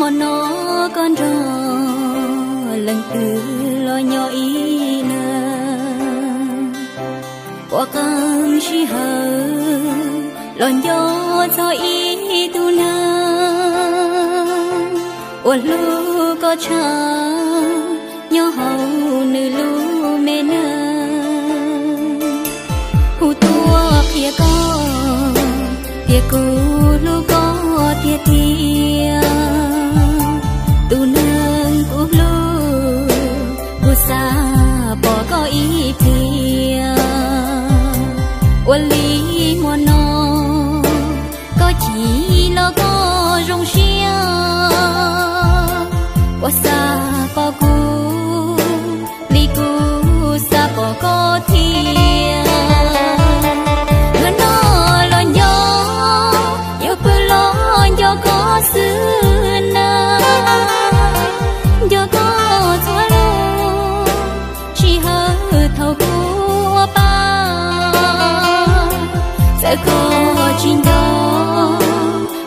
Hmo no koj nrog leej twg los nyob ib leeg, puas qee sij hawm los nco txog ib tug neeg uas hlub koj tshaj nyob hauv nws lub me neej. Kuv tuaj qhia koj tias kuv hlub koj tiag tiag. Tus neeg kuv hlub, kuv xav pom koj ib pliag. Ua li hmo no koj chim los koj zoo siab, puas xav pom kuv li kuv xav pom koj thiab. Hnub no los nco, yuav pw los nco koj xwb na. Nco koj txhua lub sij hawm thaum kuv ua pa, txawm koj tsis nco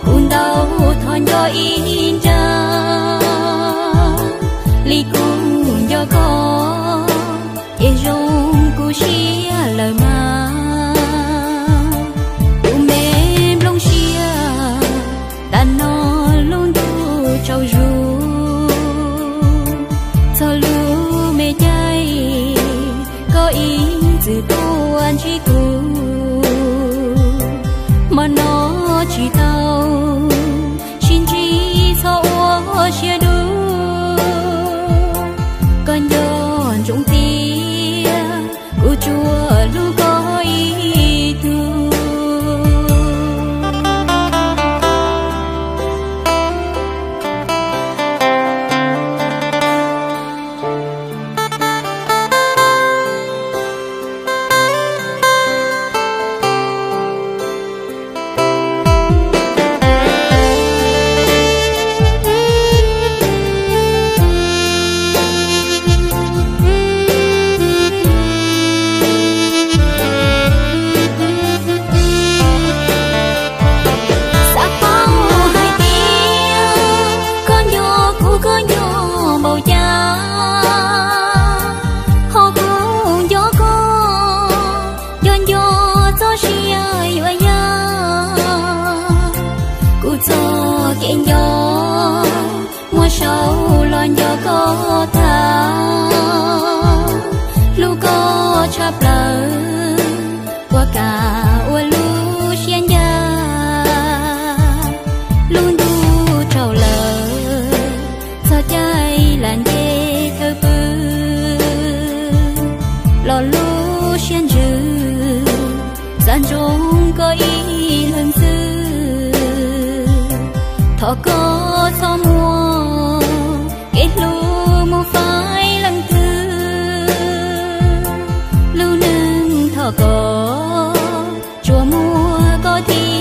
kuv ntau, thov nco ib nrab li kuv nco koj, ces zoo kuv siab lawm mas. Kuv me nplooj siab, tam no lub ntuj tsaus zus, txog lub me caij koj ib txwm tuaj ntsib kuv. Hmo no tsis tau sib ntsib, txhob ua siab dub, koj nco ntsoov tias kuv tsuas hlub koj ib tug. Xav paub hais tias koj nco kuv, koj nco npaum cas, ho kuv nco koj, nco nco txoj sia yuav yog kuv txoj kev nco muaj saum los nco koj tag, hlub koj tshaj plaws, puas kam ua lub siab ncaj. Lub ntuj tsaus lawm, txog caij lam nce thawj pw, los lub siab ntsws xav ntsoov koj ib leeg xwb. Thov koj txhob muab kev hlub mus faib leej twg, lub neej thov koj tsuas muaj koj thiab.